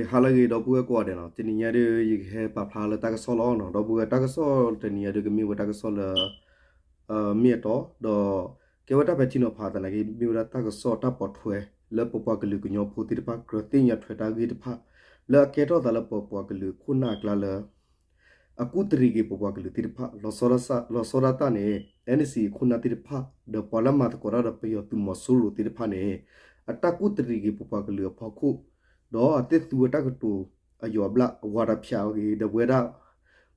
ဟါလၢအဂ့ၤ ဒီပုၢ်ဝဲၢ်ကိးဂၤဒဲးနီၤ, တနံၤညါဒုး ယကဟဲပာ်ဖျါလၢတၢ်ကစီၣ်လီၤနီၤ. ဒီပုၢ်ဝဲၢ် တၢ်ကစီၣ်တနံၤညါဒုး ကမ့ၢ်ဝဲတၢ်ကစီၣ်လၢ မ့ၢ်အတီ ဒီး ကဲဝဲတၢ်ပဲာ်ထံနီၤဖးသနာ်က့ မ့ၢ်ဝဲဒၣ်တၢ်ကစီၣ်တၢ်ပိာ်ထွဲ လၢပပှၤကလုာ်ကညီဖိသ့ၣ်တဖၣ် ကြၢးသ့ၣ်ညါထွဲတၢ်ဂ့ၢ်တဖၣ် လၢအကဲထီၣ်သးလၢပပှၤကလုာ်ခိၣ်နၢ်အကျါလၢ အကူၣ်တရံးက့ၤပပှၤကလုာ်သ့ၣ်တဖၣ် လီၤဆီဒၣ်တၢ်န့ၣ် NCA ခိၣ်နၢ်သ့ၣ်တဖၣ် ဒီးပှၤလၢမၤသကိးတၢ်ဒီးပယီၤသုးမီၤစိရိၤသ့ၣ်တဖၣ်န့ၣ် အတၢ်ကူၣ်တရံးက့ၤပပှၤကလုာ်အဖီခိၣ် ဒီးအသ့ၣ်သူဝဲတၢ်ကတိၤအယီၤအဘျၣ် အဝၤတဖၠးအဂ့ၤ ဒီးပဝဲဒၣ်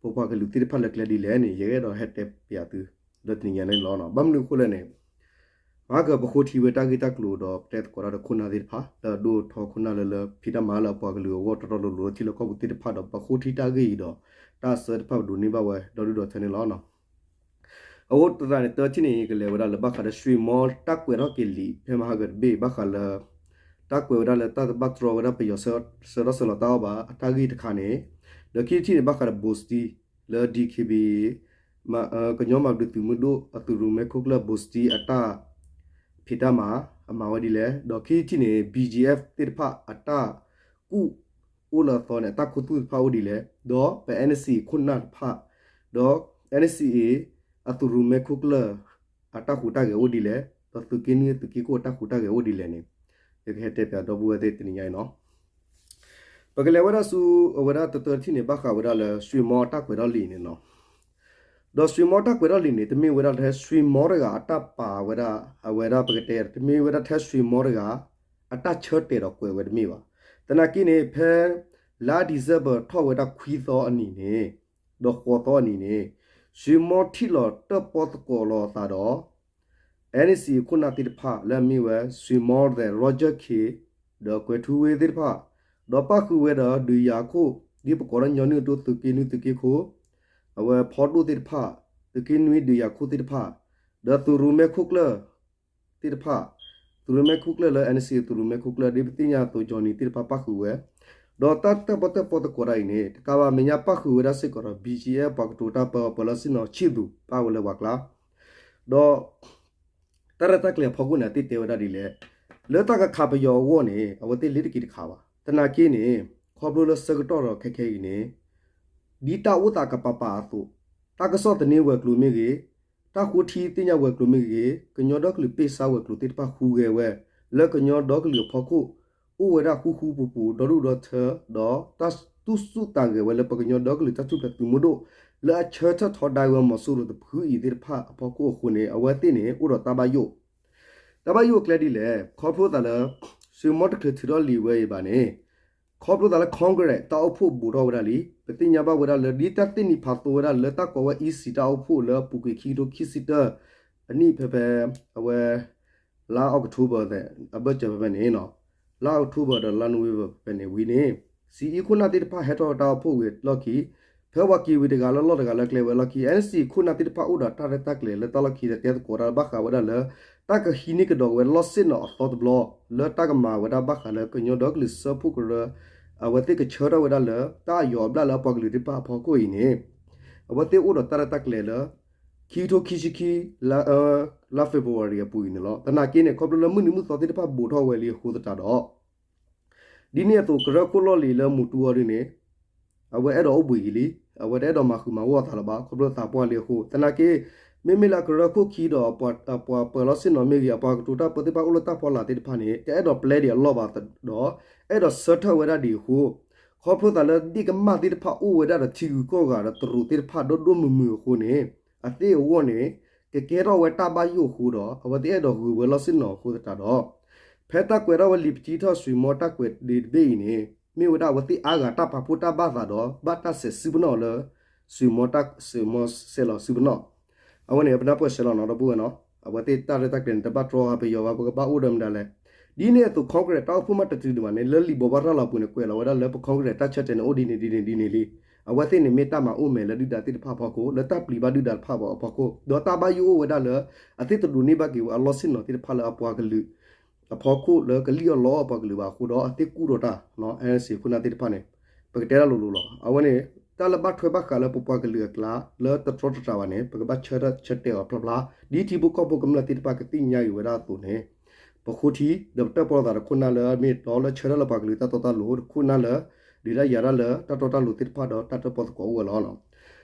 ပပှၤကလုာ်သ့ၣ်တဖၣ်လၢကျဲဒ်လဲၣ်န့ၣ် ယကအဲၣ်ဒိးဟဲတဲပၠးသု လၢတနံၤညါန့ၣ်လီၤ. ဘၣ်မနုၤအဃိလဲၣ်န့ၣ် မဟါကပဃိထံဝဲတၢ်ဂ့ၢ်တၢ်ကျိၤဒီး ပတဲသကိးတၢ်ဒီးခိၣ်နၢ်သ့ၣ်တဖၣ် လၢအဒိၣ်ထီခိၣ်နၢ်လၢလၢဖံးတၢ်မၤလၢအပှၤကလုာ်အဂီၢ်တီတီလိၤလိၤလၢထံလၢကီၢ်ပူၤသ့ၣ်တဖၣ်ဒီး ပဃိထံတၢ်ဂ့ၢ်အံၤဒီး တၢ်အစၢတဖၣ်ပဒိးန့ၢ်ဘၣ်ဝဲဒီဒူၣ်ဒီထၢန့ၣ်လီၤ. အဃိသတးန့ၣ် တထံၣ်န့ၣ် ကလဲၤဝဲဒၣ်လၢဘၣ်ဃးဒီး ရွှေမော တၢ်ကွဲးထီၣ်က့ၤလံာ် ဖဲမဟါကတဘ့ၣ် ဘၣ်ဃးလၢ တၢ်ကွဲးဝဲဒၣ်လၢတၢ်တဘၣ်တြီဝဲဒၣ်ပယီၤဆၢထီၣ်ဆၢလီၤတၢ်အီၣ်ဘၣ်အတၢ်ဂ့ၢ်တခါန့ၣ်, ဒီးခံထံၣ်န့ၣ် ဘၣ်ဃးဒီး ဘိးစတံ လၢ DKBA ကညီမၤဘျုးသုးမုၢ်ဒိၣ်အသုးရူမဲခိၣ်ကျၢၢ် ဘိးစတံ အတၢ်ဖံးတၢ်မၤ အမၤဝဲဒ်လဲၣ်, ဒီးခံထံၣ်န့ၣ် BGF သ့ၣ်တဖၣ်အတၢ်ကူၣ်အိၣ်လၢအသီန့ၣ် အတၢ်ခူသူၣ်တဖၣ်အိၣ်ဒ်လဲၣ်, ဒီးပ NCA ခိၣ်နၢ်တဖၣ် ဒီး NCA အသုးရူမဲခိၣ်ကျၢၢ် အတၢ်ဟူးတၢ်ဂဲၤအိၣ်ဒ်လဲၣ်, ဒီးသုးက့နွံသုးက့ခိၣ်အတၢ်ဟူးတၢ်ဂဲၤအိၣ်ဒ်လဲၣ်န့ၣ် ယကဟဲတဲပၠးဒီပုၢ်ဝဲၢ်သ့ၣ်တနံၤညါအံၤနီၤ. ပကလဲၤဝဲဒၣ်ဆူ အဝဲဒၣ်တတၢထံၣ်န့ၣ် ဘၣ်ဃးဝဲဒၣ်လၢ ရွှေမော တၢ်ကွဲးထီၣ်လံာ်န့ၣ်နီၤ. ဒီး ရွှေမော တၢ်ကွဲးထီၣ်လံာ်န့ၣ် တမ့ၢ်ဝဲဒၣ်ထဲ ရွှေမော တဂၤအတၢ်ပာ်ဝဲဒၣ် အဝဲဒၣ်ပကတဲ တမ့ၢ်ဝဲဒၣ်ထဲ ရွှေမော တဂၤ အတၢ်ဆၢတဲာ်ဒီးကွဲးဝဲတမ့ၢ်ဘၣ်. သနာ်က့န့ၣ် ဖဲ လါ December ထီၣ်ဝဲဒၣ်ခွံသီအနံၤန့ၣ် ဒီးဃိးသီအနံၤန့ၣ် ရွှေမော ထံၣ်လီၤတၢၣ်ပီၣ်သကိးလီၤအသးဒီး NCA ခိၣ်နၢ်သ့ၣ်တဖၣ်လၢအမ့ၢ်ဝဲ ရွှေမော ဒီး Roger Khin ဒီး ကွဲၤထူဝ့သ့ၣ်တဖၣ်, ဒီးပၣ်ဃုာ်ဝဲဒီးဒုးယၤခိၣ် ဒ်ပကိးဒီးညီနုၢ်အဒိ သုးက့နွံသုးက့ခိၣ်, အဝဲဖီဒိၣ်သ့ၣ်တဖၣ်, သုးက့နွံဒုးယၤခိၣ်သ့ၣ်တဖၣ်, ဒီးသုးရူမဲခိၣ်ကျၢၢ် သ့ၣ်တဖၣ်, သုးရူမဲခိၣ်ကျၢၢ်လၢ NCA သုးရူမဲခိၣ်ကျၢၢ် ဒ်ပသ့ၣ်ညါအသိး Johnny သ့ၣ်တဖၣ်ပၣ်ဃုာ်ဝဲ, ဒီးတၢ်တၢၣ်ပီၣ်တၢၣ်ပီၣ်သကိးတၢ်အံၤန့ၣ် တကးဘၣ်မဲာ်ညါပၣ်ဃုာ်ဝဲဒၣ်စ့ၢ်ကီးဒီး BGF ပှၤကတိၤတၢ်ပၢအပၢလီၢ်ဆ့ၣ်နီၤဆံၣ်သူး ပၣ်ဝဲလၢပှၤကျါ, ဒီး တၢ်ရဲၣ်တၢ်ကျဲၤအဖီခိၣ်န့ၣ် အသ့ၣ်တဲဝဲဒၣ်ဒ်လဲၣ်, လၢတၢ်ကခးပယီၤအဂီၢ်န့ၣ် အဝဲသ့ၣ်လ့တက့ၤတခးဘၣ်. သနာ်က့န့ၣ် ခီဖျိလၢဆၢကတီၢ်ဒီးခဲခဲအံၤန့ၣ် ဒ်တၢ်အိၣ်သးကပၤပၤအသိး, တၢ်ကစီၣ်သန့ဝဲၤကျိၤမ့ၢ်ဂ့ၤ, တၢ်ဃိထံသ့ၣ်ညါဝဲၤကျိၤမ့ၢ်ဂ့ၤ, ကညီဒီကလုာ်ပ့ၢ်ဆါဝဲၤကျိၤသ့ၣ်တဖၣ်ဟူးဂဲၤဝဲ လၢကညီဒီကလုာ်အဖီခိၣ် အိၣ်ဝဲဒၣ်ဃူဃူပူၤပူၤ ဒီဒူၣ်ဒီထၢ ဒီးတၢ်တူၢ်ဆူၣ်သးဂဲၤဝဲလၢပကညီဒီကလုာ်တၢ်ထူၣ်ဖျဲးသုးမုၢ်ဒိၣ် လၢအဆၢထၢၣ်ထီဒါဝဲမီၤစိရိၤတဖုအံၤသ့ၣ်တဖၣ်အဖီခိၣ်အဃိန့ၣ် အဝဲသ့ၣ်န့ၣ် အိၣ်ဒီးတၢ်ဘၣ်ယိၣ် တၢ်ဘၣ်ယိၣ်အကျဲဒ်လဲၣ်, ခီဖျိသးလၢ ရွှေမော တချုးထုးထီၣ်လံာ်ဝဲအံၤဘၣ်န့ၣ် ခီဖျိသးလၢ Congress တၢ်အိၣ်ဖှိၣ်ဘူးထီၣ်ဝဲဒၣ်လံ, ပသ့ၣ်ညါဘၣ်ဝဲဒၣ်လၢ ဒ်တၢ်သ့ၣ်နံၤဖးသိဝဲဒၣ်လၢတၢ်ကိးဝဲ EC တၢ်အိၣ်ဖှိၣ်လၢအပူၤကွံာ်ခံကထိခံဆံတၢ အနံၣ်ဖဲဖဲ အဝဲ လါ October အဘၢၣ်စၢၤဖဲဖဲန့ၣ်, လါ October ဒီးလါ November ဖဲဖဲန့ၣ်ဝံၤန့ၣ် စံအံခိၣ်နၢ်သ့ၣ်တဖၣ်ဟဲထီၣ်တၢ်အိၣ်ဖှိၣ်ဝံၤအလီၢ်ခံ ဖဲပှၤက့ၤဝံၤတဂၤလၢလီၢ်တဂၤလၢကျဲဝဲအလီၢ်ခံ NCA ခိၣ်နၢ်သ့ၣ်တဖၣ်အိၣ်ဒီးတၢ်ရဲၣ်တၢ်ကျဲၤလၢတၢ်လီၢ်ခံဒီးတဲသကိးတၢ်ဘၣ်ဃးဝဲဒၣ်လၢ တၢ်ကဟံးန့ၢ်ကဒီးဝဲလီၢ်ဆ့ၣ်နီၤအသီတဘျီ လၢတၢ်ကမၤဝဲဒၣ်ဘၣ်ဃးလၢကညီဒီကလုာ်စၢဖှိၣ်ကရၢ အဝဲသ့ၣ်ကဆၢထၢၣ်ဝဲဒၣ်လၢ တၢ်အယီၤအဘျၣ်လၢအပှၤကလုာ်သ့ၣ်တဖၣ်အဖီခိၣ်အံၤန့ၣ် အဝဲသ့ၣ်အိၣ်ဒီးတၢ်ရဲၣ်တၢ်ကျဲၤလၢ ခံကထိခံဆံခံ လါ February အပူၤအံၤန့ၣ်လီၤ. သနာ်က့န့ၣ် ခီဖျိလၢမုၢ်နံၤမုၢ်သီသ့ၣ်တဖၣ်ဘူးထီၣ်ဝဲလံအဃိသတးဒီး ဒ်န့ၣ်အသိး ကရၢခိၣ်လီၢ်လံၤလၢမူတူအီၤဒ်န့ၣ် အဝဲအဲၣ်ဒိးအိၣ်ဘှံးက့ၤလံ, အဝဲတအဲၣ်ဒိးမၤဃုာ်မၤဂီၢ်အသးလၢၤဘၣ် ခီဖျိသးပှၢ်လံအဃိ, သနာ်က့ မ့မ့ၢ်လၢကရၢခိၣ်ခံဒီး အပှၤပၢၤလီၢ်ဆ့ၣ်နီၤမ့ၢ်ဂ့ၤ အပှၤကတိၤတၢ်ပၢသ့ၣ်တဖၣ်အိၣ်လၢတၢ်ဖီလာ်သ့ၣ်တဖၣ်န့ၣ် တအဲၣ်ဒိးပျဲဒံးအလီၢ်ဘၣ်ဒီး အဲၣ်ဒိးဆၢထၢၣ်ဝဲဒၣ်ဒံးအဃိ, ခီဖျိသးလၢဒ့ၣ်ကမၣ်သ့ၣ်တဖၣ်အိၣ်ဝဲဒၣ်ဒီးထံဂုၤကီၢ်ဂၤဒီးတရူးသ့ၣ်တဖၣ်ဒိၣ်ဒိၣ်မုၢ်မုၢ်အဃိန့ၣ် အသ့ၣ်အဂီၢ်န့ၣ် ကကဲထီၣ်ဝဲတၢ်ဘၣ်ယိၣ်အဃိဒီး အဝဲသ့ၣ်အဲၣ်ဒိးဂုာ်ဝဲလီၢ်ဆ့ၣ်နီၤအဃိသတးဒီး ဖဲတၢ်ကွဲးထီၣ်ဝဲလံာ်ပထံထီၣ် ရွှေမော တၢ်ကွဲးဒံးတဘ့ၣ်အံၤန့ၣ် မ့ၢ်ဝဲဒၣ်အဝဲသ့ၣ်အါဂၤတၢ်ပာ်ဖှိၣ်တၢ်ဘၣ်သးဒီး ဘၣ်တၢ်စဲးစုပနီၣ်လၢ ရွှေမော ရွှေမော စဲးလီၤစုပနီၣ်, အဝဲန့ၣ် ပနၢ်ပၢၢ်ဆဲးလီၤနီၤ ဒီပုၢ်ဝဲၢ်နီၤ, အဝဲသ့ၣ်တၢ်ရဲၣ်တၢ်ကျဲၤန့ၣ် တဘၣ်တြီဃာ်ပယီၤဘၣ် ပကဘၣ်အိၣ်ဒီးမတၤလဲၣ်. ဒ်န့ၣ်အသိး Congress တၢ်အိၣ်ဖှိၣ်မးတတုၤဒံးဘၣ်န့ၣ် လၢလံာ်ဘိးဘၣ်ရၤလီၤပူၤန့ၣ် ကွဲးလီၤဝဲဒၣ်လၢပ Congress တၢ်ဆၢတဲာ်န့ၣ် အိၣ်ဒ်န့ၣ်ဒ်န့ၣ်ဒ်န့ၣ်လံ. အဝဲသ့ၣ်န့ၣ်မ့ၢ်တၢ်မၤအိၣ်မဲာ်လၢဒုၣ်ဒါသ့ၣ်တဖၣ်အဖီခိၣ် လၢတၢ်ပျံၤဘၣ်ဒုၣ်ဒါတဖၣ်အဖီခိၣ် ဒီးတၢ်ဘၣ်ယိၣ်အိၣ်ဝဲဒၣ်လၢ အသ့ၣ်တဒိးန့ၢ်ဘၣ်က့ၤဝဲအလီၢ်ဆ့ၣ်နီၤသ့ၣ်တဖၣ်လၢအပှၤကလုာ် အဖီခိၣ်လၢကလံၣ်အီၣ်လီအီၣ်အပှၤကလုာ်ဘၣ်အဃိဒီး အသ့ၣ်ကူၣ်ဒီးတၢ် NCA ခိၣ်နၢ်သ့ၣ်တဖၣ်န့ၣ် ပကတဲဒၣ်လိၤလိၤလီၤ. အဝဲန့ၣ် တၢ်လၢဘၣ်ထွဲဘၣ်ဃးလၢပပှၤကလုာ်အကျါ လၢတတြီတတြၢ်ဘၣ်န့ၣ် ပကဘၣ်ဆၢထၢၣ်ဆၢတဲာ်အီၤဖျါဖျါ ဒ်ထံဖိကီၢ်ဖိကမျၢၢ်သ့ၣ်တဖၣ်ကသ့ၣ်ညါက့ၤဝဲဒၣ်အသိးန့ၣ် ပဃိထံ ဒီးပတၢၣ်ပီၣ်လိာ်သးတခိၣ်နၢ်လၢ မ့ၢ်တီလၢဆၢထၢၣ်လၢပှၤကလုာ်တၢ်တီတၢ်လိၤ တခိၣ်နၢ်လၢ ဒုးတၢ်ယၤတၢ်လၢတၢ်တီတၢ်လိၤသ့ၣ်တဖၣ်ဒီးတၢ်တၢၣ်ပီၣ်သကိးအိၣ်ဝဲလီၤ.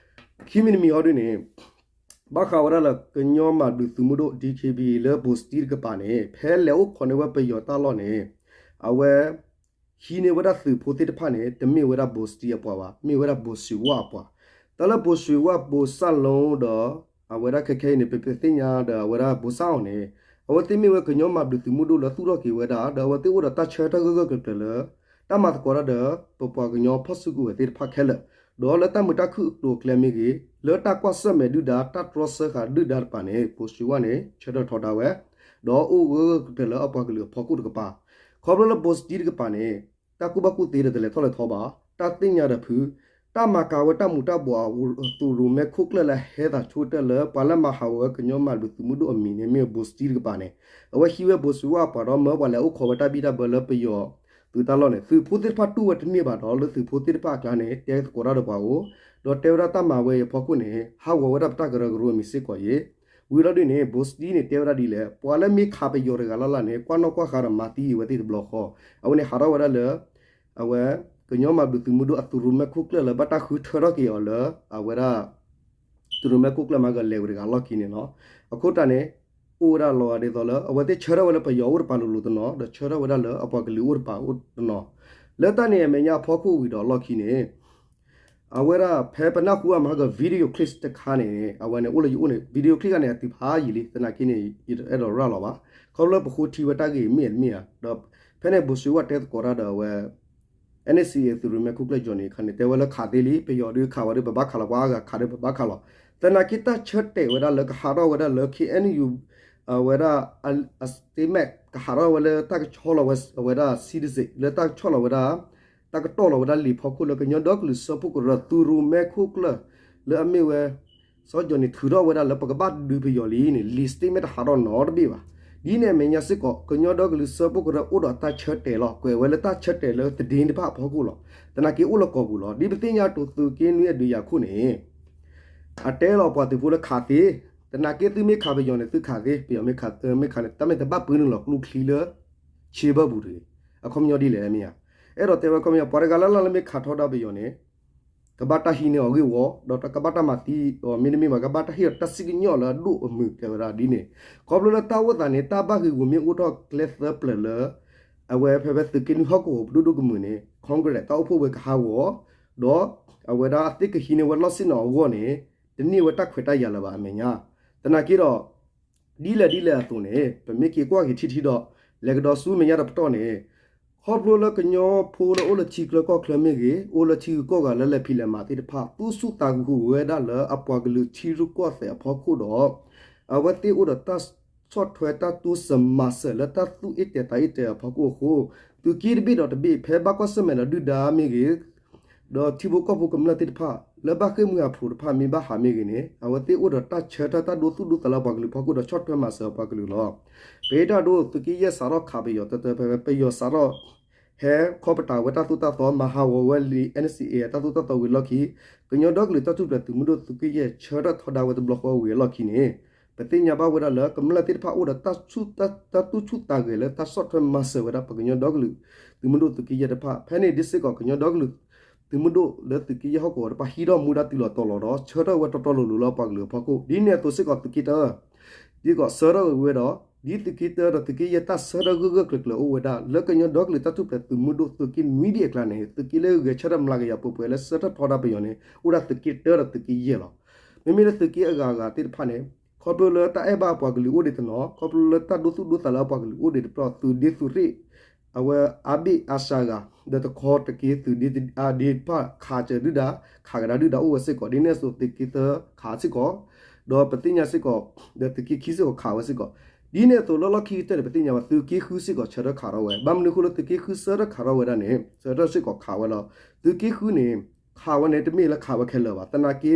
ခံမံၤတမံၤအံၤဒ်န့ၣ် ဘၣ်ဃးဝဲဒၣ်လၢကညီမၤဘျုးသုးမုၢ်ဒိၣ် DKBA လၢဘိၣ်စတံတကပၤန့ၣ် ဖဲလဲၤအိၣ်ခိးန့ၢ်ဝဲပယီၤတၢ်လီၢ်န့ၣ် အဝဲ ဟံးန့ၢ်ဝဲဒၣ်သုးဖိသ့ၣ်တဖၣ်န့ၣ် တမ့ၢ်ဝဲဒၣ်ဘိၣ်စတံအပှၤဘၣ်, မ့ၢ်ဝဲဒၣ်ဘိၣ်စံးဝၣ်အပှၤ, တၢ်လၢဘိၣ်စံးဝၣ် ဘိၣ်စၣ်လိဒီး အဝဲဒၣ်ခဲခဲအံၤန့ၣ် ပသ့ၣ်ညါဒီးအဝဲဒၣ်ဘိၣ်စၣ်အီၤန့ၣ် အဝဲသ့ၣ်မ့ၢ်ဝဲကညီမၤဘျုးသုးမုၢ်ဒိၣ်လၢသူၣ်ထီၣ်က့ၤဝဲဒၣ် ဒီးအဝဲသ့ၣ်အိၣ်ဒီးတၢ်ဆၢထၢၣ်ဂၢၢ်ဂၢၢ်ကျၢၤကျၢၤလၢ တၢ်မၤသကိးတၢ်ဒီး ပပှၤကညီဖီၣ်စုကဝဲၤသ့ၣ်တဖၣ်ခဲလၢာ်, ဒီးလၢတၢ်မုာ်တၢ်ခုၣ်အကျိၤအကျဲမ့ၢ်ဂ့ၤ, လၢတၢ်ကွၢ်ဆၢၣ်မဲာ်ဒုၣ်ဒါ တၢ်တြီဆၢဃာ်ဒုၣ်ဒါတကပၤန့ၣ် ဘိၣ်စံးဝၣ်န့ၣ် ဆၢထၢၣ်ထီဒါဝဲ, ဒီးအိၣ်ဂၢၢ်ဂၢၢ်ကျၢၤကျၢၤလၢအပှၤကလုာ်အဖီခိၣ်တကပၤ, ခီဖျိလၢဘိၣ်စတံတကပၤန့ၣ် တၢ်ကူၣ်ဘၣ်ကူၣ်သ့ဒီးတလဲၤထီၣ်လဲၤထီဘၣ်, တၢ်သ့ၣ်ညါဒီးဖု တၢ်မၤကၤဝဲတၢ်မူးတၢ်ဘှီးအသူးရိၤမဲာ်ခိၣ်ကျၢၢ်လၢအဟဲသးဆိကတၢၢ်လၢ ပှၤလၢမၤဟးဂီၤဝဲကညီမၤဘျုးသုးမုၢ်ဒိၣ်အမံၤန့ၣ် မ့ၢ်ဘိၣ်စတံတကပၤန့ၣ်, အဝဲဟံးဝဲဘိၣ်စံးဝၣ်အပှၤဒီးမၢပှၤလဲၤအိၣ်ခိးဝဲတၢ်ဘံၣ်တၢ်ဘၢလၢပယီၤသုးတၢ်လီၢ်န့ၣ် သုးဖိသ့ၣ်တဖၣ်တူၢ်ဝဲတန့ၢ်ဘၣ်ဒီး လၢသုးဖိသ့ၣ်တဖၣ်အကျါန့ၣ် တဲသကိးတၢ်ဒီးပှၤအိၣ်, ဒီးတဲဝဲဒၣ်တၢ်မၤဝဲအံၤအဖီခိၣ်န့ၣ် ဟးဂီၤဝဲဒၣ်ပတၢ်ကရၢကရိအမံၤစ့ၢ်ကီးအံၤ, ဝံၤလီၤဒ်န့ၣ် ဘိၣ်စတံန့ၣ် တဲဝဲဒၣ်ဒ်လဲၣ်, ပှၤလၢမ့ၢ်ခးပယီၤတဂၤလၢ်လၢ်န့ၣ် ကွၢ်နီၣ်ကွၢ်ဃါဒီးမၤသံအံၤဝဲသ့ၣ်တဘျီဃီ, အဝဲန့ၣ်ဟးထီၣ်ဝဲဒၣ်လၢ အဝဲ ကညီမၤဘျုးသုးမုၢ်ဒိၣ်အသူးရိၤမဲာ်ခိၣ်ကျၢၢ်လၢဘၣ်တၢ်ဃုထၢထီၣ်က့ၤအီၤလၢ အဝဲဒၣ် သူးရိၤမဲာ်ခိၣ်ကျၢၢ်မၤကလဲၤဝဲတဂၤအလီၢ်ခံန့ၣ်လီၤ. အခိၣ်တၢ်န့ၣ် အိၣ်ဝဲဒၣ်လီၤဂာ်ဒ်သိးလၢ အဝဲသ့ၣ်ဆၢထၢၣ်ဝဲလၢပယီၤအိၣ်တပၤလိၤလိၤတနီၤ ဒီးဆၢထၢၣ်ဝဲဒၣ်လၢအပှၤကလုာ်အိၣ်တပၤအိၣ်တနီၤ, လၢတၢ်န့ၣ်အမဲာ်ညါအဖီခိၣ်ဝံၤဒီးအလီၢ်ခံန့ၣ် အဝဲဒၣ်ဖဲပနၢ်ဟူအမၤဟါက video clip တခါန့ၣ် အဝဲန့ၣ်အိၣ်လၢယအိၣ်န့ၣ် video clip တခါန့ၣ် အတုၤဖးယံာ်လံ သနာ်က့န့ၣ် ယတအဲၣ်ဒိးရၤလီၤဘၣ်, ခီဖျိလၢပဃိထံဝဲတၢ်ဂ့ၢ်မ့ၢ်ဧါတမ့ၢ်ဧါ, ဒီးဖဲန့ၣ်ဘိၣ်စံးဝၣ်တဲသကိးတၢ်ဒီးအဝဲ NCA သူးရိၤမဲာ်ခိၣ်ကျၢၢ် Johnny ခါန့ၣ် တဲဝဲလၢခးသ့လံ ပယီၤဒုးခးဝဲဒုး ပဘၣ်ခးလီၤ ပှၤအါဂၤခးဒုး ပဘၣ်ခးလီၤ, သနာ်က့တၢ်ဆၢတဲာ်ဝဲဒၣ်လၢကဟးထီၣ်ဝဲဒၣ်လၢ KNU အဝဲဒၣ် အ statement ကဟးထီၣ်ဝဲလၢတၢ်ကဆီလီၤဝဲအဝဲဒၣ် citizen လၢတၢ်ကဆီလီၤဝဲဒၣ် တၢ်ကတီၢ်လီၤဝဲဒၣ်လံာ်ဖီခိၣ်လၢကညီဒီကလုာ်စၢဖှိၣ်ကရၢ သူးရိၤမဲာ်ခိၣ်ကျၢၢ် လၢအမ့ၢ်ဝဲ စီၤ Johnny ထုးထီၣ်ဝဲဒၣ်လၢပကဘၣ်ဒုးပယီၤလံန့ၣ် လံာ် statement တဟးထီၣ်နီတဘ့ၣ်ဘၣ်. ဒ်န့ၣ်အမဲာ်ညါစ့ၢ်ကီး ကညီဒီကလုာ်စၢဖှိၣ်ကရၢအိၣ်ဒီးတၢ်ဆၢတဲာ်လီၤ. ကွဲးဝဲလၢတၢ်ဆၢတဲာ်လၢသဒ့တဖၣ်အဖီခိၣ်လီၤ. သနာ်က့အိၣ်လၢကီၢ်ပူၤလီၤ. ဒ်ပသ့ၣ်ညါတိၤသုးက့နွံအဒုးယၤခိၣ်န့ၣ် အတဲလီၤပှၤသုးဖိလၢခးသ့, သနာ်က့သုမ့ၢ်ခးပယီၤန့ၣ် သုခးသ့, ပယီၤမ့ၢ်ခး မ့ၢ်ခးန့ၣ် တၢ်မ့ၢ်တဘၣ်ပၢနုာ်လီၤကျိချံလၢ ဆ့ဘၢၣ်ပူၤတဂ့ၤ. အခီပညီဒ်လဲၣ်မ့ၢ်ဧါ. အဲၣ်ဒိးတဲဝဲခီပညီ ပှၤတဂၤလၢ်လၢ်လၢမ့ၢ်ခးထီဒါပယီၤန့ၣ် ကဘၣ်တၢ်ဟံးန့ၢ်အီၤဂ့ၢ်ဝီ, ဒီးကဘၣ်တၢ်မၤသံအီၤ မ့တမ့ၢ်ဘၣ် ကဘၣ်တၢ်ဟ့ၣ်အီၤတၢ်စံၣ်ကညီၣ်လၢအဒိၣ်အမုာ် တဲဝဲဒၣ်ဒ်န့ၣ်. ခီဖျိလၢတၢ်အိၣ်သးန့ၣ် တၢ်ဘၣ်ဂ့ၢ်ဂီၢ်မ့ၢ်အိၣ်ထီၣ်ကျဲသၢပျၢၤလၢ အဝဲဖဲဖဲသုးက့နွံဟီၣ်ကဝီၤပဒိၣ်ဒိၣ်ကမုာ်န့ၣ် Congress တၢ်အိၣ်ဖှိၣ်ဝဲကဟးဂီၤ, ဒီးအဝဲဒၣ်အသ့ၣ်ကဟံးန့ၢ်ဝဲလီၢ်ဆ့ၣ်နီၤအဂီၢ်န့ၣ် တန့ၢ်ဝဲတၢ်ခွဲးတၢ်ယာ်လၢၤဘၣ်အမဲာ်ညါ. သနာ်က့ဒီး ဒ်လဲၣ်ဒ်လဲၣ်အသိးန့ၣ် ပမ့ၢ်က့ၤကွၢ်က့ၤထံထံဒီး လဲၤကဒီးဆူမဲာ်ညါတပတီၢ်န့ၣ် ခီဖျိလၢကညီဖိလၢအိၣ်လၢထံချၢကီၢ်ချၢမ့ၢ်ဂ့ၤ, အိၣ်လၢထံဂုၤကီၢ်ဂၤလၢလဲၤဖံးလဲၤမၤသ့ၣ်တဖၣ် သူၣ်ဆူၣ်သးဂုာ်ဃုာ်ဝဲဒၣ်လၢအပှၤကလုာ်ထံရူၢ်ကီၢ်သဲးအဖီခိၣ်ဒီး အဝဲသ့ၣ်အိၣ်ဒီးတၢ်ဆီၣ်ထွဲတၢ်တိစၢၤမၤစၢၤလၢတၢ်သူၣ်အ့ၣ်တဲာ်သးအ့ၣ်တဲာ်အဖီခိၣ်အဃိ သုးက့တဘ့ၣ်ဒီးတဘ့ၣ် ဖဲဘၣ်ကွၢ်ဆၢၣ်မဲာ်ဒီးဒုၣ်ဒါမ့ၢ်ဂ့ၤ ဒီးထံဖိကီၢ်ဖိကမျၢၢ်သ့ၣ်တဖၣ် လၢဘၣ်ဃ့ၢ်မှံဟးဖျိးတဖၣ်မ့ၢ်ဘၣ်ဟးမ့ၢ်ဂ့ၤန့ၣ် အဝဲသ့ၣ်အိၣ်ဒီးတၢ်ဆၢထၢၣ်တၢ်ဒိသူၣ်ဒိသးလၢအပှၤကလုာ်ဖီခိၣ်ဒီးဆီၣ်ထွဲမၤစၢၤအပှၤကလုာ်လီၤ. ပဟ့ၣ်တၢ်ဒိ သုးက့ယဲၢ်စးထီၣ်ခးပယီၤတၢတၢဖဲ ပယီၤစးထီၣ် ဟဲခီပတာ်ဝဲတၢ်သိၣ်တၢ်သီ မၤဟးဂီၤဝဲလံ NCA တၢ်သိၣ်တၢ်သီဝံၤလီၢ်ခံ ကညီဒီကလုာ်တၢ်ထူၣ်ဖျဲးသုးမုၢ်ဒိၣ်သုးက့ယဲၢ်ဆၢထၢၣ်ထီဒါဝဲတဘျီဃီဝံၤအလီၢ်ခံန့ၣ် ပသ့ၣ်ညါဘၣ်ဝဲဒၣ်လၢကမျၢၢ်သ့ၣ်တဖၣ်အိၣ်ဒီးတၢ်သူၣ်ဆူၣ် တၢ်သူၣ်ဆူၣ်သးဂဲၤလၢတၢ်ဆီၣ်ထွဲမၤစၢၤဝဲဒၣ်ပကညီဒီကလုာ်သုးမုၢ်ဒိၣ်သုးက့ယဲၢ်တဖၣ် ဖဲန့ၣ်ဒ်စ့ၢ်ကီးကညီဒီကလုာ်သုးမုၢ်ဒိၣ်လၢသုးက့ယဲၢ်ဟီၣ်ကဝီၤတဖၣ်ဟံးထီၣ်မူဒါတုၤလီၤတီၤလီၤဒီး ဆၢထၢၣ်ဝဲတီတီလိၤလိၤလၢအပှၤကလုာ်အဖီခိၣ် ဒ်န့ၣ်အသိးစ့ၢ်ကီးသုးက့တၢ ဒ်စ့ၢ်ကီးဆၢထၢၣ်ဝဲဒီး ဒ်သုးက့တၢဒီးသုးက့ယဲၢ်တၢ်ဆၢထၢၣ်ဂၢၢ်ဂၢၢ်ကျၢၤကျၢၤအိၣ်ဝဲဒၣ် လၢကညီဒီကလုာ်တၢ်ထူၣ်ဖျဲးသုးမုၢ်ဒိၣ်သုးက့နွံဒံးအကျါန့ၣ် သုးက့လၢဂဲၤဆၢထၢၣ်မျးကယၤပှဲၤပှဲၤလၢဆၢထၢၣ်ထီဒါပယီၤန့ၣ် အိၣ်ဒၣ်သုးက့တၢဒီးသုးက့ယဲၢ်လီၤ. မ့မ့ၢ်လၢသုးက့အဂၤဂၤသ့ၣ်တဖၣ်န့ၣ် ခီဖျိလၢတၢ်အဲၣ်ဘၣ်အပှၤကလုာ်အိၣ်ဒံးတနီၤ ခီဖျိလၢတၢ်ဒိသူၣ်ဒိသးလၢအပှၤကလုာ်အိၣ်ဒံးတပတီၢ် သုးဒ့သုးရ့ၣ် အဝဲအါဘ့ၣ်အါစှၤဂၤ ဒီးတခီတက့ၢ်သုးဒ့တဖၣ်ခးစၢၤဒုၣ်ဒါ ခးကဒါဒုၣ်ဒါအိၣ်ဝဲစ့ၢ်ကီး ဒ်န့ၣ်အသိးသုးက့သၢခးစ့ၢ်ကီး ဒီးပသ့ၣ်ညါစ့ၢ်ကီး ဒီးသုးက့ခံစ့ၢ်ကီးခးဝဲစ့ၢ်ကီး ဒ်န့ၣ်အသိးလၢလီၢ်ခံကတၢၢ်န့ၣ် ပသ့ၣ်ညါဘၣ်သုးက့ဃုစ့ၢ်ကီးဆၢထၢၣ်ခးထီၣ်ဝဲ ဘၣ်မနုၤအဃိလၢသုးက့ဃုဆၢထၢၣ်ခးထီၣ်ဝဲဒၣ်န့ၣ် ဆၢထၢၣ်စ့ၢ်ကီးခးဝဲလီၤ. သုးက့ဃုန့ၣ် ခးဝဲန့ၣ်တမ့ၢ်လၢခးဝဲခဲလၢာ်ဘၣ် သနာ်က့ ခီ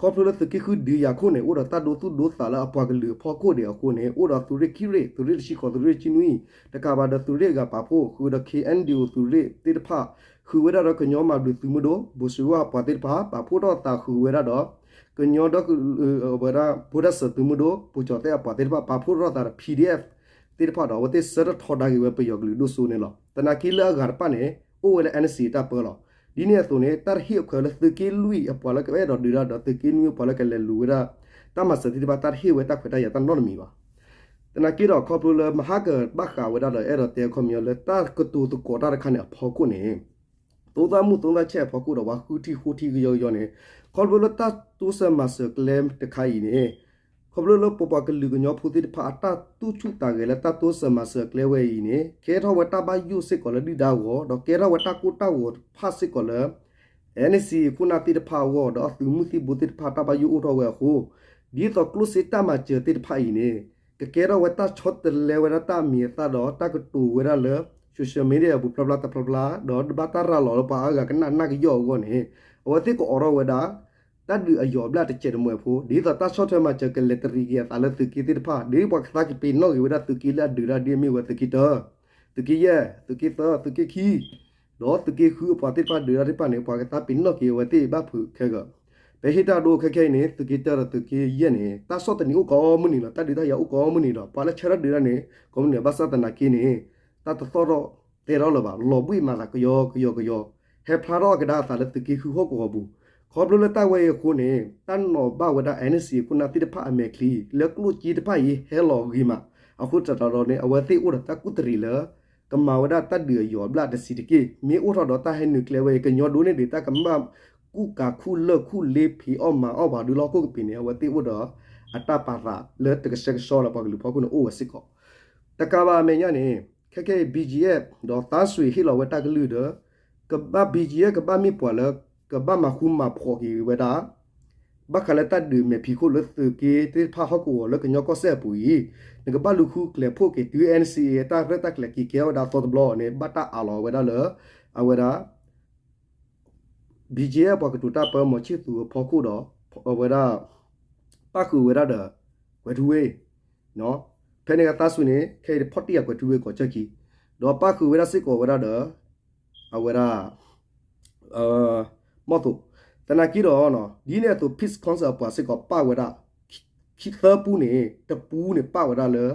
ဖျိလၢသုးက့ဃုဒုးယၤခိၣ်န့ၣ် အိၣ်ဒီးတၢ်ဒိသူၣ်ဒိသးလၢအပှၤကလုာ်အဖီခိၣ်ဒံးအဃိန့ၣ် အိၣ်ဒီးသုးရ့ၣ်ခံရ့ၣ် သုးရ့ၣ်တဆံဃိး သုးရ့ၣ်တဆံနွံ တကးဘၣ်ဒီးသုးရ့ၣ်အဂၤပာ်ဖှိၣ် ဃုာ်ဒီး KNDO သုးရ့ၣ်သ့ၣ်တဖၣ် ဃုာ်ဝဲဒၣ်ဒီးကညီမၤဘျုးသုးမုၢ်ဒိၣ် ဘိၣ်စၢဝါအပှၤသ့ၣ်တဖၣ် ပာ်ဖှိၣ်ထီၣ်သးဃုာ်ဝဲဒၣ်ဒီး ကညီဒီကလုာ်ဝဲဒၣ် ဘိဒၣ်စၢၤသုးမုၢ်ဒိၣ် ဘိၣ်ကၠီၤသဲးအပှၤသ့ၣ်တဖၣ် ပာ်ဖှိၣ်ထီၣ်သးဒီး PDF သ့ၣ်တဖၣ်ဒီး အဝဲသ့ၣ်ဆၢထၢၣ်ထီဒါက့ၤဝဲပယီၤကလုာ်ဒိၣ်စိန့ၣ်လီၤ. သနာ်က့လၢအဂၤတဖၣ်န့ၣ် အိၣ်ဝဲလၢ N C A တၢ်ပၢလီၤ. ဒ်န့ၣ်အသိးန့ၣ် တၢ်တဟ့ၣ်အခွဲးလၢသုးက့လွံၢ်အပှၤလၢကအဲၣ်ဒိးဒုးတၢ်ဒီး သုးက့နွံအပှၤလၢကလဲၤလူၤဝဲဒၣ် တၢ်မၤစၢၤသ့ၣ်တဖၣ် တၢ်တဟ့ၣ်ဝဲတၢ်ခွဲးတၢ်ယာ်တၢ်နီတမံၤဘၣ်. သနာ်က့ဒီး ခီဖျိလၢမဟါကဘၣ်ဃးဝဲဒၣ်ဒီး အဲၣ်ဒိးတဲအခီပညီလၢတၢ်ကတိၤသကိးတၢ်တခါန့ၣ်အဖီခိၣ်န့ၣ် သုံးသပ်မှုသုံးသပ်ချက်အဖီခိၣ်ဒီး ပှၤဃုထံၣ်ဃိထံၣ်ကယီကယီန့ၣ် ခီဖျိလၢတၢ်တိစၢၤမၤစၢၤကျဲတခါအံၤန့ၣ် ခီဖျိလၢပပှၤကလုာ်ကညီဖိသ့ၣ်တဖၣ်အတၢ်သူၣ်ဆူၣ်သးဂဲၤလၢတၢ်တိစၢၤမၤစၢၤကျဲဝဲအံၤန့ၣ် ကဲထီၣ်ဝဲတၢ်ဘၣ်ယိၣ်စ့ၢ်ကီးလၢဒုၣ်ဒါအဂီၢ် ဒီးကဲထီၣ်ဝဲတၢ်ကိၢ်တၢ်ဂီၤတဖၣ်စ့ၢ်ကီးလၢ N C A ခိၣ်နၢ်သ့ၣ်တဖၣ်အဂီၢ် ဒီးအသုးမုၢ်သံၣ်ဘိသ့ၣ်တဖၣ်တၢ်ဘၣ်ယိၣ်အိၣ်ထီၣ်ဝဲအဃိ ဒ်သိးကျိၣ်စ့တၢ်မၤစၢၤသ့ၣ်တဖၣ်အံၤန့ၣ် ကကဲထီၣ်ဝဲတၢ်ဆီတလဲဝဲဒၣ်တၢ်မံၤအသၣ်ဒီးတၢ်ကတိၤဝဲဒၣ်လၢ social media အပူၤဖျါဖျါတဖျါဖျါ ဒီးဘၣ်တၢ်ရၤလီၤလၢပှၤအါဂၤကနၣ်နၢ်ကယီၣ်အဂီၢ်န့ၣ် အဝဲသ့ၣ်ကအိးထီၣ်ဝဲဒၣ် တၢ်ဒုးအယီၤအဘျၣ်တစဲးတမှဲၤဖိ ဒ်သိးတၢ်ဆီၣ်ထွဲမၤစၢၤကလဲၤတရံးက့ၤအသးလၢသုးက့သ့ၣ်တဖၣ် ဒ်ပှၤကသးကပ့ၤနီၣ်က့ၤဝဲဒၣ်သုးက့လၢအဒုးတၢ်ဒ်အမ့ၢ်ဝဲသုးက့တၢ သုးက့ယဲၢ် သုးက့သၢ သုးက့ခံ ဒီးသုးက့ဃုအပှၤသ့ၣ်တဖၣ်ဒုးတၢ်သ့ၣ်တဖၣ်န့ၣ် ပှၤကသးပ့ၤနီၣ်က့ၤအဝဲသ့ၣ်ဘၣ်ဖုးခဲကၢာ် ပဟ့ၣ်တၢ်ဒိခဲခဲအံၤန့ၣ် သုးက့တၢဒီးသုးက့ယဲၢ်န့ၣ် တၢ်ဆီၣ်သနံးအိၣ်ကိးမုၢ်နံၤလီၤ. တၢ်ဒုးတၢ်ယၤအိၣ်ကိးမုၢ်နံၤဒီး ပှၤလၢဆၢထၢၣ်ဒုးတၢ်န့ၣ် ကိးမုၢ်နံၤဘၣ်ဆၣ်သနာ်က့န့ၣ် တၢ်တသီၣ်ထီၣ်တဲထီၣ်လၢၤဘၣ် လီၤဘှံးမၤသးကယီကယီကယီ ဟဲဖျါထီၣ်ကဒါအသးလၢသုးက့ဃုဟီၣ်ကဝီၤပူၤ ခီဖျိလၢတၢ်ဝဲအံၤအဃိန့ၣ် တၢ်နီၤဘၣ်ဝဲဒၣ် N C A ခိၣ်နၢ်သ့ၣ်တဖၣ်အမဲာ်ချံ လၢကျိၣ်စ့တဖၣ်အံၤဟဲလီၤဂ့ၤမး အဃိသတးဒီးန့ၣ် အဝဲသ့ၣ်အိၣ်ဒီးတၢ်ကူၣ်တရံးလၢ ကမၤဝဲဒၣ်တၢ်ဒုးအယီၤအဘျၣ်တဆံးတက့ၢ်. မ့ၢ်အိၣ်ထီၣ်ဒီးတၢ်ဟဲနုာ်ကျဲဝဲအံၤ ကညီဒိၣ်န့ၢ်ဒံးတၢ်ကမၣ် ကူၣ်ကၤခူၣ်လၢၢ်ခူၣ်လ့ဖံးအီၣ်မၤအီၣ်ပှၤဒုလီၢ်ခိၣ်ကပ့ၤန့ၣ် အဝဲသ့ၣ်အိၣ်ဒီးအတၢ်ပာ်သးလၢတကဆှဲကဆှီလၢပှၤကလုာ်ဖီခိၣ်န့ၣ်အိၣ်ဝဲစ့ၢ်ကီး တကးဘၣ်အမဲာ်ညါန့ၣ် ခဲခဲအံၤ B G F ဒီးသးစွံၣ်ဟ့ၣ်လီၤဝဲတၢ်ကလုၢ်ဒီး ကဘၣ် B G F ကဘၣ်မ့ၢ်ပှၤလၢ ကဘၣ်မၤဃူမၤဖိးက့ၤဝဲဒၣ် ဘၣ်ဃးလၢတၢ်ဒုးမဲာ်ဖံးခိၣ်လၢသုးက့သ့ၣ်တဖၣ်ဟီၣ်ကဝီၤလၢကညီကီၢ်စဲၣ်အပူၤအံၤ နကဘၣ်လူၤဃုကျဲၤဖှိၣ်က့ၤတုၤ N C A အတၢ်ရဲၣ်တၢ်ကျဲၤက့ၤကဲထီၣ်ဝဲဒၣ်အသီတဘျီန့ၣ် ဘၣ်တၢ်အးလီၤဝဲဒၣ်လၢ အဝဲဒၣ် B G F ပှၤကတိၤတၢ်ပၢမီၤဆံၣ်သူးအဖီခိၣ်ဒီး အဝဲဒၣ် ပၣ်ဃုာ်ဝဲဒၣ်ဒီး ကွဲၤထူဝ့ၣ် ဖဲန့ၣ်ကသးစူၤန့ၣ် ခဲအံၤတဖီၣ်တံၢ်ယၤကွဲၤထူဝ့ၣ်ကီးဆၢခံ ဒီးပၣ်ဃုာ်ဝဲဒၣ်စ့ၢ်ကီးဝဲဒၣ်ဒီး အဝဲဒၣ် မီၢ်သိး သနာ်က့ဒီး ဒ်န့ၣ်အသိး Peace Council အပှၤစ့ၢ်ကီးပၣ်ဝဲဒၣ် ခံသၢပူန့ၣ် တပူန့ၣ်ပၣ်ဝဲဒၣ်လၢ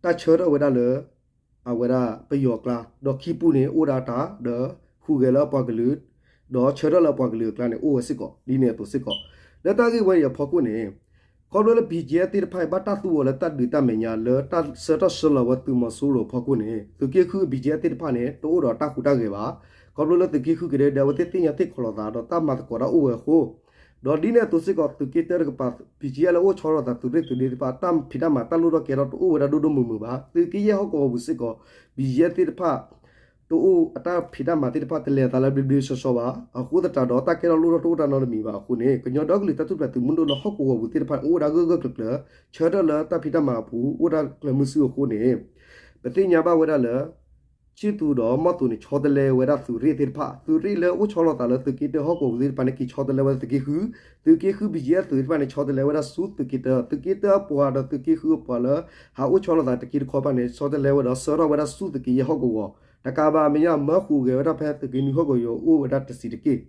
တၢ်ဆၢထၢၣ်ဝဲဒၣ်လၢ အဝဲဒၣ်ပယီၤအကျါ ဒီးခံပူန့ၣ်အိၣ်ဒၣ်တၢ် ဒီးဟူးဂဲၤလၢအပှၤကလုာ် ဒီးဆၢထၢၣ်လၢအပှၤကလုာ်အကျါန့ၣ် အိၣ်ဝဲစ့ၢ်ကီး ဒ်န့ၣ်အသိးစ့ၢ်ကီး လၢတၢ်ဂ့ၢ်ဝဲအံၤအဖီခိၣ်န့ၣ် ခီဖျိလၢ B G F သ့ၣ်တဖၣ်အံၤ ဘၣ်တၢ်သူအီၤလၢတၢ်ဒုးတၢ်မဲာ်ညါလၢတၢ်ဆၢထၢၣ်ဆၢလီၤဝဲသုးမီၤစိရိၤအဖီခိၣ်န့ၣ် သုးက့ဃု B G F သ့ၣ်တဖၣ်န့ၣ် တအိၣ်ဒီးတၢ်ဟူးတၢ်ဂဲၤဘၣ်. ခီဖျိလၢသုးက့ဃုကဒဲကဒဲ အဝဲသ့ၣ်သ့ၣ်ညါသ့ၣ်ခီလီၤသး ဒီးတၢ်မၤသကိးတၢ်အိၣ်ဝဲအဃိ ဒီးဒ်န့ၣ်အသိးစ့ၢ်ကီး သုးက့တၢတကပၤ B G F လၢအိၣ်ဆီလီၤသးသုးရ့ၣ်သုးဒ့သ့ၣ်တဖၣ် တၢ်ဖံးတၢ်မၤတၢ်လိၣ်ထီၣ်ကဲထီၣ်တအိၣ်ဝဲဒၣ်ဒိၣ်ဒိၣ်မုၢ်မုၢ်ဘၣ်. သုးက့ယဲၢ်ဟီၣ်ကဝီၤပူၤစ့ၢ်ကီး B G F သ့ၣ်တဖၣ် တအိၣ်အတၢ်ဖံးတၢ်မၤသ့ၣ်တဖၣ်တလဲၤအသးလၢဘျ့ဘျ့ဆှီဆှီဘၣ်. အဃိသတးဒီးတၢ်ကဲထီၣ်လိၣ်ထီၣ်တအိၣ်တၢ်နီတမံၤဘၣ်အဃိန့ၣ် ကညီဒီကလုာ်တၢ်ထူၣ်ဖျဲးသုးမုၢ်ဒိၣ်လၢဟီၣ်ကဝီၤပူၤသ့ၣ်တဖၣ်န့ၣ် အိၣ်ဝဲဒၣ်ဂၢၢ်ဂၢၢ်ကျၢၤကျၢၤ ဆၢထၢၣ်လၢတၢ်ဖံးတၢ်မၤအပူၤ အိၣ်ဒၣ်ကျၢၤမုဆူအဃိန့ၣ် ပသ့ၣ်ညါဘၣ်ဝဲဒၣ်လၢ ဆံၣ်သူးဒီးမီၢ်သူးန့ၣ် ဆီတလဲဝဲဒၣ်သုးရ့ၣ်သ့ၣ်တဖၣ်, သုးရ့ၣ်လၢအိၣ်ဆီလီၤသးလၢသုးက့တၢဟီၣ်ကဝီၤပူၤသ့ၣ်တဖၣ်န့ၣ် က့ၤဆီတလဲဝဲသုးက့ဃု, သုးက့ဃု BGF သုးသ့ၣ်တဖၣ်န့ၣ် ဆီတလဲဝဲဒၣ်ဆူသုးက့တၢ, သုးက့တၢအပှၤဒီးသုးက့ဃုအပှၤလၢ ဟးအိၣ်ဆီလီၤသးသုးက့တခီပၤန့ၣ် ဆီတလဲဝဲဒီးဆှၢထီၣ်ဝဲဒၣ်ဆူသုးက့ယဲၢ်ဟီၣ်ကဝီၤ, တကးဘၣ်အမဲာ်ညါ မၢဃုာ်ဂဲၤဝဲဒၣ်ဖဲသုးက့နွံဟီၣ်ကဝီၤအိၣ်ဝဲဒၣ်တဆံးတက့ၢ်.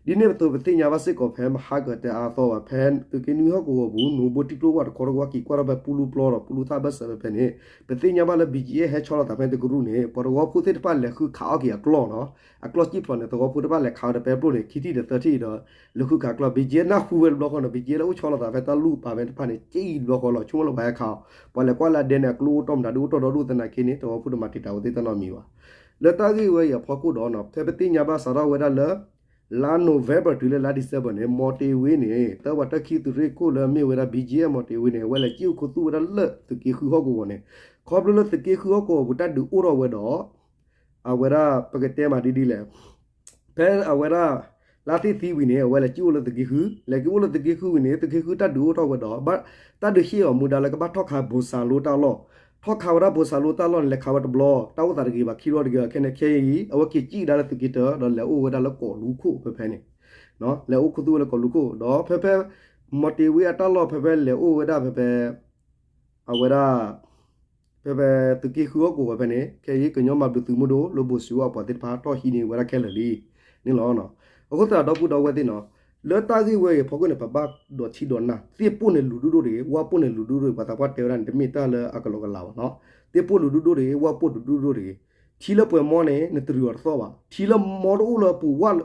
ဒ်န့ၣ်အသိးပသ့ၣ်ညါဘၣ်စ့ၢ်ကီးဖဲ မဟါကတၢ်အါသီဘၣ် ဖဲသုးက့နွံဟီၣ်ကဝီၤပူၤ နိၣ်ဘိတံကျိဝၣ်တခီတဝၣ်က့ၤကွၢ်ထီၣ်ဖဲပူလူပျီဒီးပူလူသၣ်ဘၢၣ်စၢၤဖဲဖဲန့ၣ် ပသ့ၣ်ညါဘၣ်လၢ BGF ဟဲဆီလီၤသးဖဲတကရူၢ်န့ၣ် ပှၤသဝီဖိသ့ၣ်တဖၣ်လဲၤဃုခးအီၣ်က့ၤအကျီၢ်နီၤ, အကျီၢ်စံၣ်ဖျိးန့ၣ် သဝီဖိတဖၣ်လဲၤခးအီၣ်ဒီးပဲပျိၢ်န့ၣ် ခံထံၣ်ဒီးသၢထံၣ်ဒီး လဲၤဃုခးအကျီၢ် BGF နၢ်ဟူဝဲတဘျီဃီနီၤ, BGF လၢအိၣ်ဆီလီၤသးဖဲတၢ်လူၢ်ပာ်ဖဲတဖၣ်န့ၣ် က့ၤတဘျီဃီလီၤ, ဆိကမိၣ်လၢပှၤဟဲခးအီၣ်, ပှၤလဲၤကွၢ်လၢအဒဲန့ၣ် အကျိအိၣ်တီၢ်မတၤဒုအိၣ်တီၢ်ဒီဒူၣ်သနာ်က့န့ၣ် သဝီဖိတမၤတံာ်တာ်ဝဲသ့ၣ်တၢ်နီတမံၤဘၣ်. လၢတၢ်ဂ့ၢ်ဝဲအံၤအဖီခိၣ်ဒီး ဖဲပသ့ၣ်ညါဘၣ်စးထီၣ်ဝဲဒၣ်လၢ လါ November တုၤလၢလါ December န့ၣ် မီၤတ့ၤဝ့န့ၣ် သၢပှၤတၢ်ခံသုးရ့ၣ်ခိၣ်လၢအမ့ၢ်ဝဲဒၣ် BGF မီၤတ့ၤဝ့န့ၣ် အဝဲလဲၤစံၣ်အိၣ်ခူသူၣ်ဝဲဒၣ်လၢသုးက့ဃုဟီၣ်ကဝီၤန့ၣ်, ခီဖျိလၢသုးက့ဃုဟီၣ်ကဝီၤပူၤတၢ်ဒုးအိၣ်ထီၣ်ဝဲဒီး အဝဲဒၣ်ပကတဲမးဒ်ဒ်လဲၣ် ဖဲအဝဲဒၣ် လါသ့ၣ်သံဝံၤန့ၣ် အဝဲလဲၤစံၣ်အိၣ်လၢသုးက့ဃု, လဲၤက့ၤအိၣ်လၢသုးက့ဃုဝံၤန့ၣ် သုးက့ဃုတၢ်ဒုးအိၣ်ထီၣ်ဝဲဒီး တၢ်ဒုးဟ့ၣ်အီၤမူဒါလၢကဘၣ်ထီၣ်ခးဘိၣ်စၢ်လိတၢ်လီၢ်, ထီၣ်ခးဝဲဒၣ်ဘိၣ်စၢ်လိတၢ်လီၢ်န့ၣ် လဲၤခးဝဲတဘျီ တၢ်အိၣ်သးတဂ့ၤဘၣ် ခံဘျီတဂ့ၤဘၣ် ခဲန့ၣ်ခဲအံၤ အဝဲက့ၤစံၣ်ကဒါလၢသုးက့တၢ ဒီးလဲၤအိၣ်ဝဲဒၣ်လၢကီၢ်လူခိၣ်ဖဲဖဲန့ၣ်, လဲၤအိၣ်ခူသူၣ်ဝဲလၢကီၢ်လူခိၣ် ဒီးဖဲဖဲ မီၤတ့ၤဝ့အတၢ်လီၢ်ဖဲဖဲလဲၤအိၣ်ဝဲဒၣ်ဖဲဖဲ အဝဲဒၣ် ဖဲဖဲသုးက့ဃုဟီၣ်ကဝီၤဖဲန့ၣ် ခဲအံၤကညီမၤဘျုးသုးမုၢ်ဒိၣ်လၢဘိၣ်စံၣ်ဝဲအပှၤသ့ၣ်တဖၣ် ထီၣ်ဟံးန့ၢ်ဝဲဒၣ်ခဲလၢာ်လံန့ၣ်လီၤ. အဃိသတးဒီပုၢ်ဒီဝဲၢ်သ့ၣ်နီၤ, လၢတၢ်ဂ့ၢ်ဝဲအံၤအဖီခိၣ်န့ၣ် ပဘၣ်ဒိးထံဒိးနၢ်, သ့ၣ်ပိၢ်န့ၣ်လူၤဒိၣ်ဒိၣ်တဂ့ၤ, ဝၣ်ပိၢ်န့ၣ်လူၤဒိၣ်ဒိၣ်တဂ့ၤ, ပှၤသးပှၢ်တဲဝဲဒၣ်န့ၣ် တမ့ၢ်တၢ်လၢအကလီကလီဘၣ်နီၤ. သ့ၣ်ပိၢ်လူၤဒိၣ်ဒိၣ်တဂ့ၤ, ဝၣ်ပိၢ်လူၤဒိၣ်ဒိၣ်တဂ့ၤ, ထံလၢပှဲၤမီန့ၣ် နတရုၤအီၤတသီၣ်ဘၣ်, ထံလၢမီတအိၣ်လၢအပူၤဝၣ်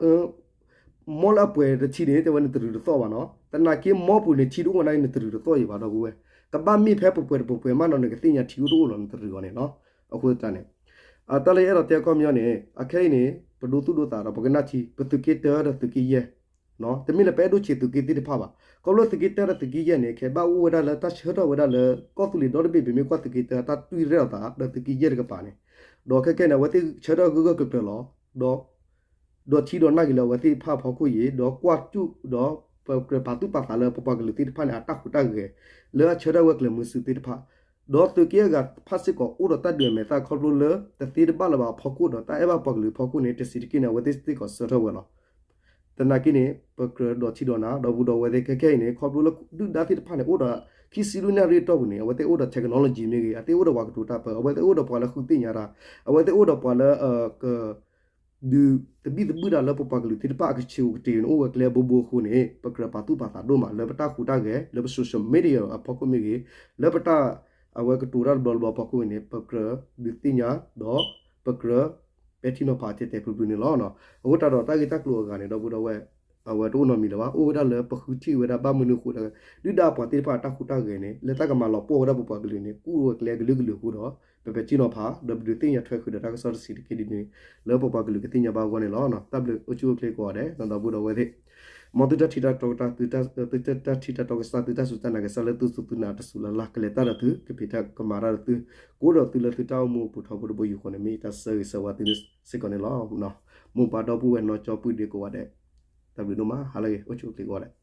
မီလၢအပှဲၤတထံန့ၣ် တဲဝဲနတရုၤတသီၣ်ဘၣ်နီၤ. သနာ်က့မီပူၤန့ၣ် ထံတအိၣ်ဝဲဒၣ် နတရုၤတသီၣ်ယံၤဘၣ်ဒီပုၢ်ဝဲၢ်, ကဘၣ်မ့ၢ်ဖဲပှဲၤပှဲၤတပှဲၤပှဲၤမးနီၤ နကသ့ၣ်ညါထံအိၣ်တအိၣ်လီၤ နတရုၤအီၤန့ၣ်နီၤ. အဃိသတးန့ၣ် တၢ်လၢယအဲၣ်ဒိးတဲအခီပညီန့ၣ် အခဲအံၤန့ၣ် ပဒိသူၣ်ဒိသးဒီး ပကနၣ်ထံ ပသုးက့တၢဒီးသုးက့ယဲၢ် တမ့ၢ်လၢပအဲၣ်ဒိးဆံးသုးက့သ့ၣ်တဖၣ်ဘၣ်. ခီဖျိသုးက့တၢဒီးသုးက့ယဲၢ်န့ၣ် ခဲဘၣ်အိၣ်ဝဲဒၣ်လၢတၢ်ဆၢထၢၣ်ဝဲဒၣ်လၢ ကီၢ်သူလ့ၤဒီတဘ့ၣ် ပမ့ၢ်ကွၢ်သုးက့တၢ တၢ်တွံၢ်ရဲၣ်အသးဒီးသုးက့ယဲၢ်တကပၤန့ၣ်, ဒီးခဲကဲန့ၣ် အဝဲသ့ၣ်ဆၢထၢၣ်ဂၢၢ်ဂၢၢ်ကျၢၤကျၢၤလီၤ. ဒီး ဒိးထံဒိးနၢ်က့ၤလၢအဝဲသ့ၣ်တဖၣ်အဖီခိၣ်အံၤ ဒီးကွၢ်ကၠူၣ်ဒီး ပကြၢးပာ်သူၣ်ပာ်သးလၢပပှၤကလုာ်သ့ၣ်တဖၣ်န့ၣ် အတၢ်ဟူးတၢ်ဂဲၤ လၢအဆၢထၢၣ်ဝဲကျၢၤမုဆူသ့ၣ်တဖၣ်, ဒီးသုးက့အဂၤတဖၣ်စ့ၢ်ကီး အိၣ်ဒီးတၢ်ဒုးအမဲာ်သၣ်ခီဖျိလၢ တသ့တဘၣ်လၢၤဘၣ်အဖီခိၣ်ဒီး တၢ်အဲၣ်ဘၣ်ပှၤကလုာ်အဖီခိၣ်န့ၣ် တဆံးတက့ၢ်န့ၣ် အဝဲသ့ၣ်စ့ၢ်ကီးဆၢထၢၣ်ဝဲလီၤ. သနာ်က့န့ၣ် ပကြၢးဒိးထံဒိးနၢ် ဒီပုၢ်ဒီဝဲၢ်သ့ၣ် ခဲခဲအံၤန့ၣ် ခီဖျိလၢဒုၣ်ဒါသ့ၣ်တဖၣ်န့ၣ် အိၣ်ဒီးခံဆံလွံၢ်နၣ်ရံၣ်အတီၢ်ပူၤန့ၣ် အဝဲသ့ၣ်အိၣ်ဒီး technology မ့ၢ်ဂ့ၤ, အဝဲသ့ၣ်အိၣ်ဒီးပှၤကတိၤတၢ်ပၢ အဝဲသ့ၣ်အိၣ်ဒီးပှၤလၢဃုသ့ၣ်ညါတၢ်, အဝဲသ့ၣ်အိၣ်ဒီးပှၤလၢ က ဒုးသဘံၣ်သဘုၣ်တၢ်လၢပပှၤကလုာ်သ့ၣ်တဖၣ်အကဆံးအိၣ်ကတ့ၢ်န့ၣ် အိၣ်ဝဲကျဲအဘိဘိအဃိန့ၣ် ပကြၢးပာ်သူၣ်ပာ်သးဒိၣ်မးလၢပတၢ်ဟူးတၢ်ဂဲၤ လၢပ social media အဖီခိၣ်မ့ၢ်ဂ့ၤ, လၢပတၢ် အဝဲကတိၤတၢ်တဘျီတဘျီအဖီခိၣ်မ့ၢ်ဂ့ၤန့ၣ် ပကြၢးဒုးသ့ၣ်ညါ ဒီးပကြၢးပဲာ်ထံနီၤဖးထဲထဲဖျုးဖျုးန့ၣ်လီၤ. အဃိသတးဒီးတၢ်ဂ့ၢ်တၢ်ကျိၤအဂၤန့ၣ် ဒီပုၢ်ဒီဝဲၢ် အဝဲတအိၣ်နီတမံၤလၢၤဘၣ်, အိၣ်ဝဲဒၣ်လၢပဃုထံၣ်ဝဲဒၣ်ဘၣ်မနုၤအဃိဒီး ဒုၣ်ဒါပှၤသ့ၣ်တဖၣ်အတၢ်ဟူးတၢ်ဂဲၤန့ၣ် လၢတၢ်ကမၤလီၤပှီၢ်ဝဲဒၣ်ပပှၤကလုာ်န့ၣ် ကူၣ်ဝဲကျဲကလုာ်ကလုာ်အဃိဒီး ပပဲာ်ထံနီၤဖး ဒီးပဒုးသ့ၣ်ညါထွဲဃုာ်ဒီးတၢ်ကစီၣ်တဆံးတက့ၢ်ဒ်န့ၣ် လၢပပှၤကလုာ်ကသ့ၣ်ညါဘၣ်အဂီၢ်န့ၣ်လီၤ. တၢ်ဘျုးအိၣ်ဆူၣ်အိၣ်ချ့ကိးဂၤဒဲး ဒီပုၢ်ဒီဝဲၢ်သ့ၣ်, မ်သုတၢ်ထံၣ်တၢ်တီကစၢ် သုတၢ်ထံၣ်တၢ်တီကစၢ် သုတၢ်စူၢ်တၢ်နာ်ကစၢ်လၢသုစူၢ်သုနာ် တစူၢ်လၢ်လၢ် ကလဲၤတၢ်ဒီးသု ကဖံးတၢ်ကမၤတၢ်ဒီးသု ကအိၣ်ဒီးသုလၢသုတၢ်အိၣ်မူအပူၤထီဘိတဘိယူၢ်ဃီန့ၣ် မ့ၢ်တၢ်ဆၢဂ့ၤဆၢဝါသုစ့ၢ်ကီးန့ၣ်လီၤ. မိၢ်ပၢ်ဒီပုၢ်ဝဲၢ်နီၢ်ကၠီပုၢ်ဒ့ကိးဂၤဒဲး တၢ်ဘျုးဒိၣ်မး ဟါလၢအဂ့ၤ အိၣ်ဆူၣ်အိၣ်ချ့ကိးဂၤဒဲး.